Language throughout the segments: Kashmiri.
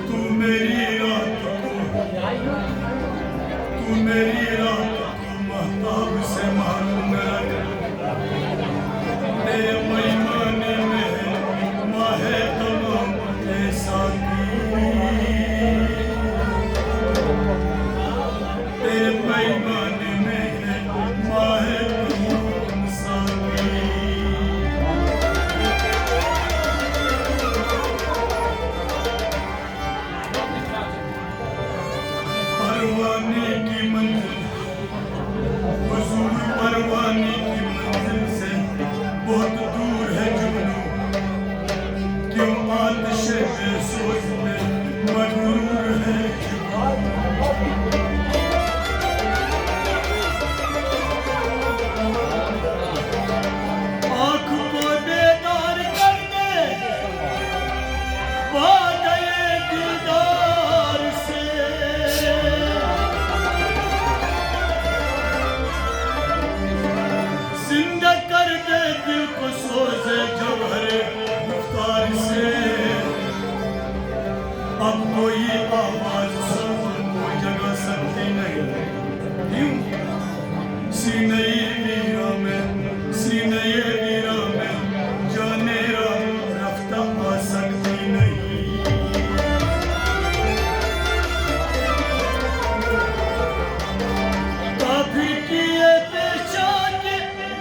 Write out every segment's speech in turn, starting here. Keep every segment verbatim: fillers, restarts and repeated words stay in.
तू मेरी रात को, तू मेरी रात को महताब से महरूम न रख। तेरे पैमाने में है माहे तमाम, ए साकी। तेरे पैमाने में है माहे तमाम, साकी। परवाने की मंजिल, हुजूर, परवाने की मंजिल से बहुत दूर है जुगनू। क्यों आतिश बेसोज में मजबूर है जुगनू। आँख को बेदार कर दे, वादे दिलदार से। जिंदा कर दे दिल को सोजे जौहर गुफ्तार से। अब कोई आवाज सुन को जगा सकती नहीं। क्यों? सीने वीरा में, सीने वीरा में जाने रा रफ्ता आ सकती नहीं। काफिर की ये पहचान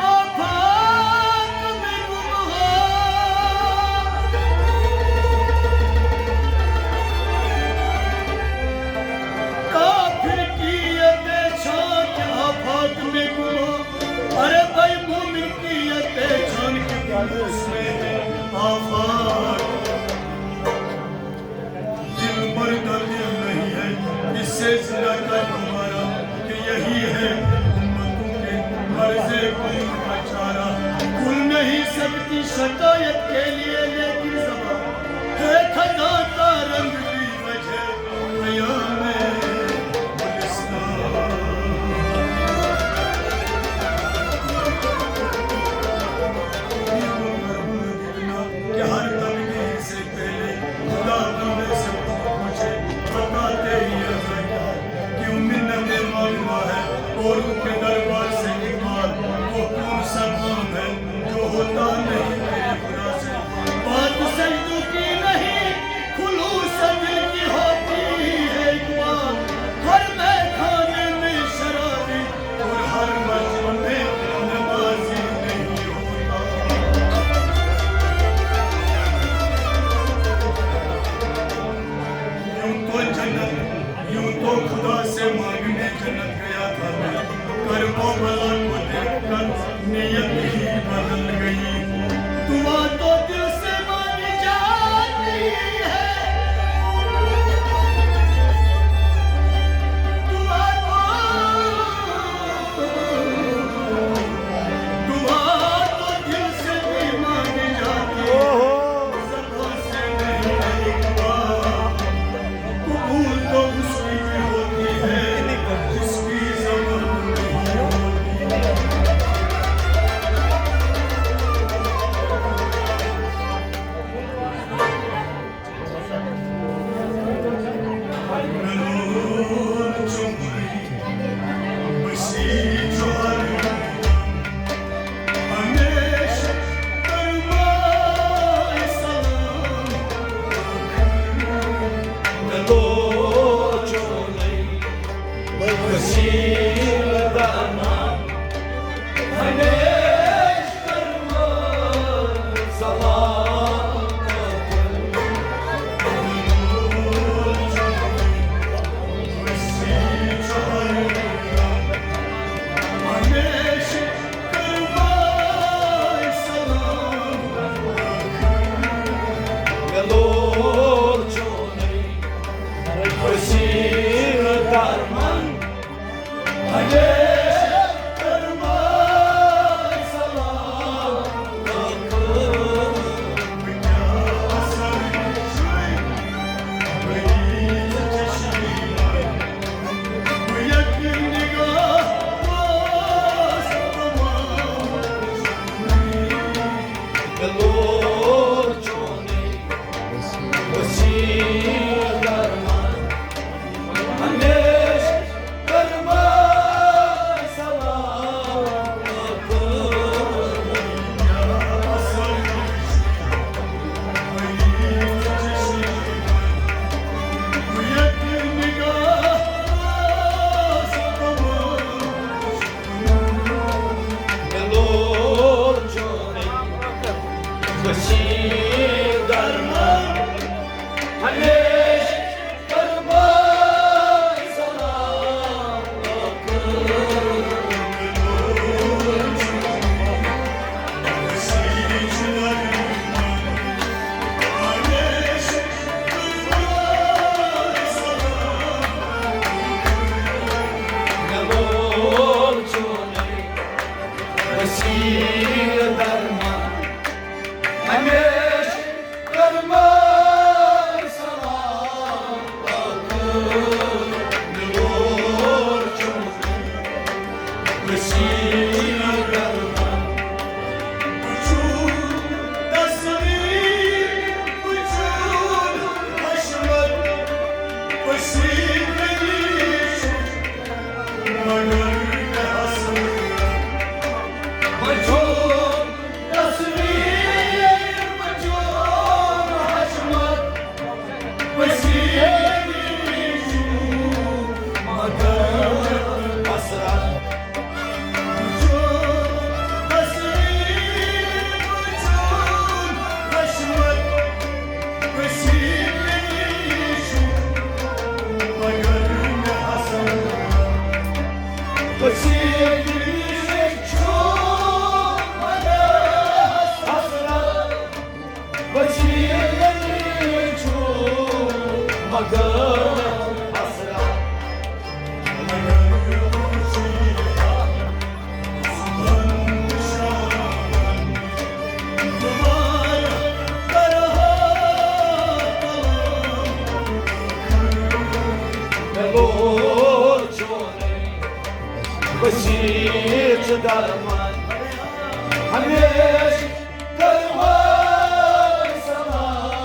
आफाक में गुम हो। काफिर की ये पहचान आफाक में गुम हो। अरे भाई, मोमिन की ये पहचान के उसमें आफाक। दिल मरदा दिल नहीं है, इससे जिंदा कर हमारा, कि यही है उम्मतों के मर्ज़े कुल का चारा। खुल नहीं सकती शिकायत के लिए, लेकिन ज़बान है खता का रंग भी वजह बयां में गुलिस्तान। कि हर तकदीर से पहले खुदा बंदे से पूछे, बताते ही ऐसा क्या है कि मिन्नतें मांगना है औरों के दरबार से इकबाल? वो कौन सा काम है जो होता नहीं मेरे खुदा से? बात सजदों की नहीं, खुलूस दिल की होती है इकबाल। हर मैखाने में शराबी और हर मस्जिद में नमाजी नहीं होता। यूं तो जन्नत, यूं तो खुदा से मांगने जन्नत गया था मैं। करबो बला को देखकर नीयत ही बदल गई। दुआ तो दिल से मांगी जाती है। दुआ तो दुआ तो दिल से भी मांगी जाती है, ज़बान से नहीं, एक बार कबूल तो उसकी भी होती है, जिसकी ज़बान नहीं होती। لوچُن وسیٖلہٕ درمان، ہمیشہٕ کروار سلام۔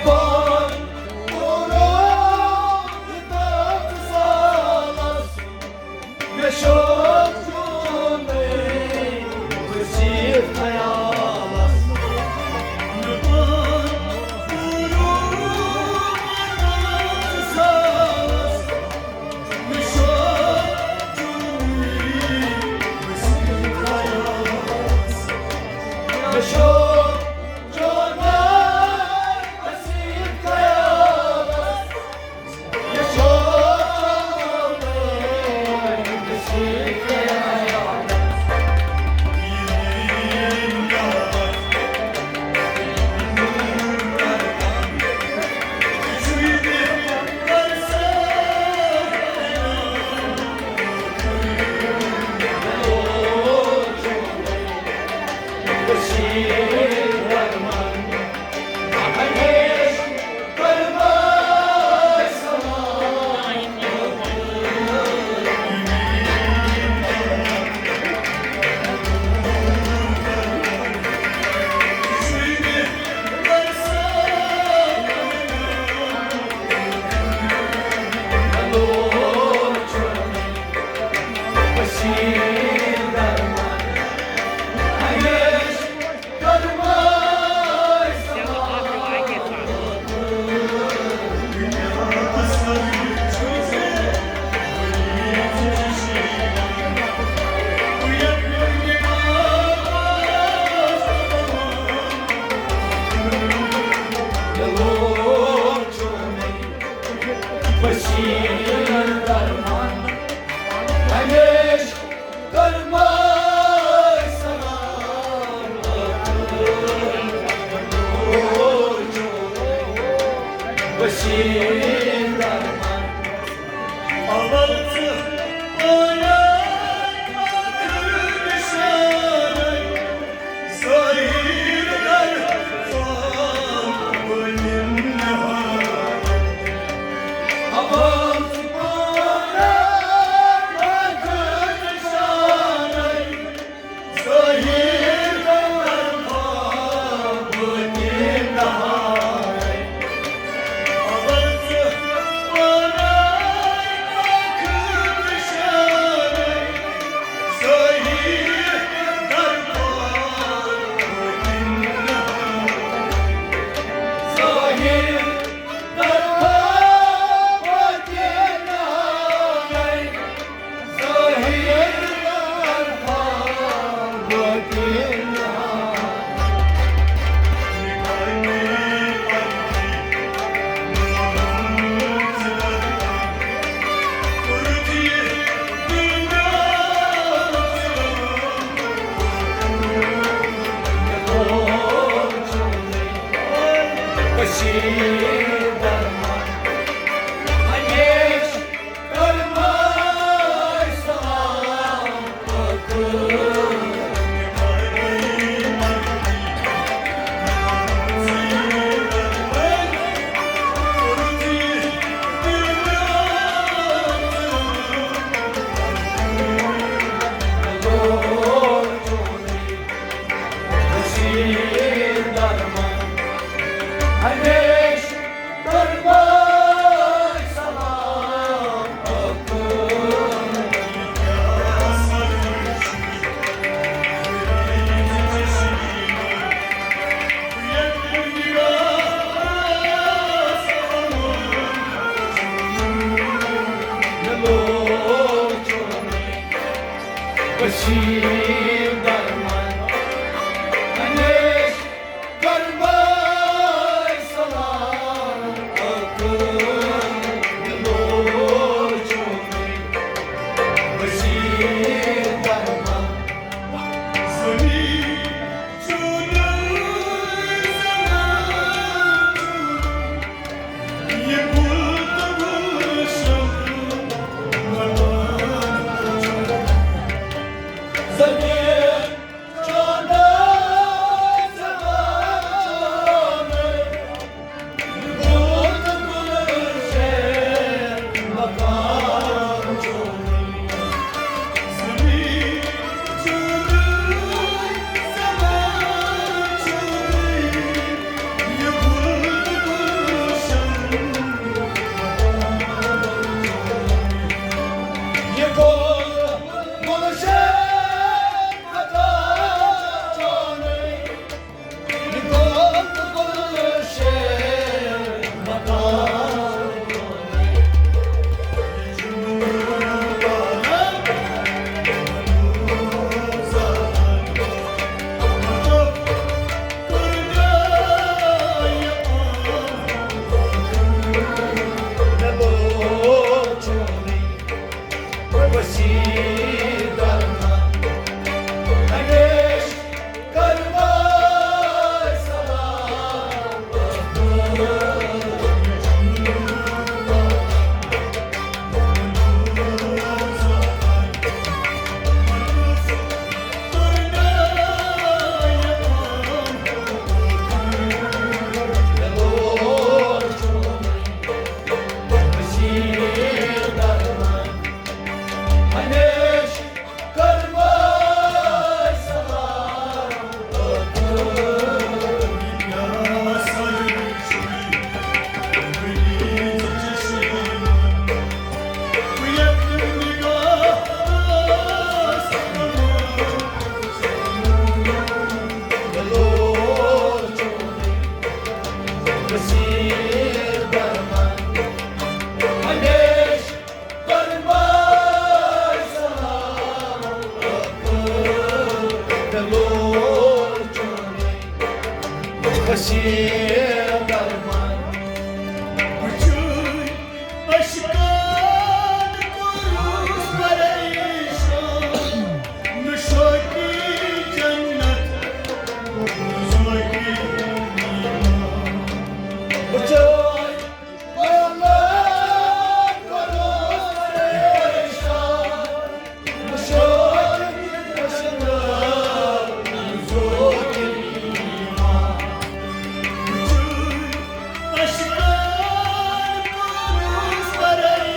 پان کوٚرُم تتھ زالس، مےٚ شوق چونُے وسیع خیالس۔ مےٚ پان کوٚرُم تتھ زالس، مےٚ شوق چونُے وسیع خیالس۔ مےٚ شوق چونُے وسیع خیالس۔ وسیع درمان، ہمیشہ درمان سلام، دلو چونے وسیع درمان۔ وچھوے اشکن کوٚرُس پریشان، نہ شوقی جنت، نہ شوقی ایمان۔ وچھوے اشکن کوٚرُس پریشان،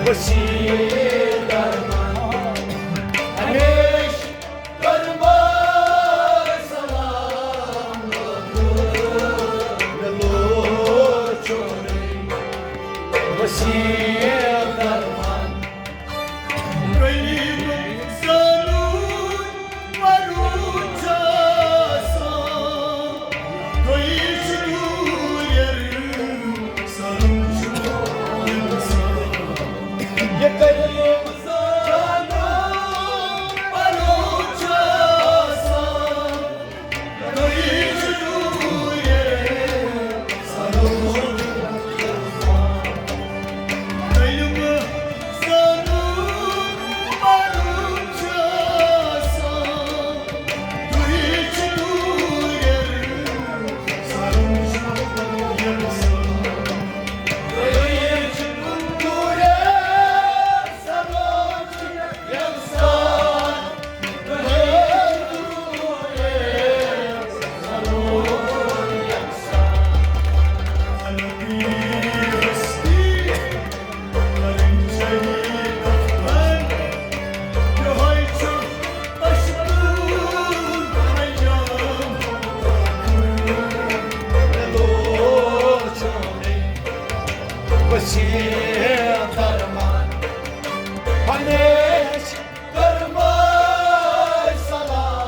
وسیع درمان، ہمیشہ درمان سلام، مےٚ لوچ چونُے وسیع درمان۔ غریب زانُن پَرُن چھُ آسان، دُعٲے چھِ دوٗرٮ۪ر، سَرُن چھُ یَژھان۔ یہِ غریب زانُن پَرُن چھُ آسان، وسیع درمان، ہمیشہ درمان سلام۔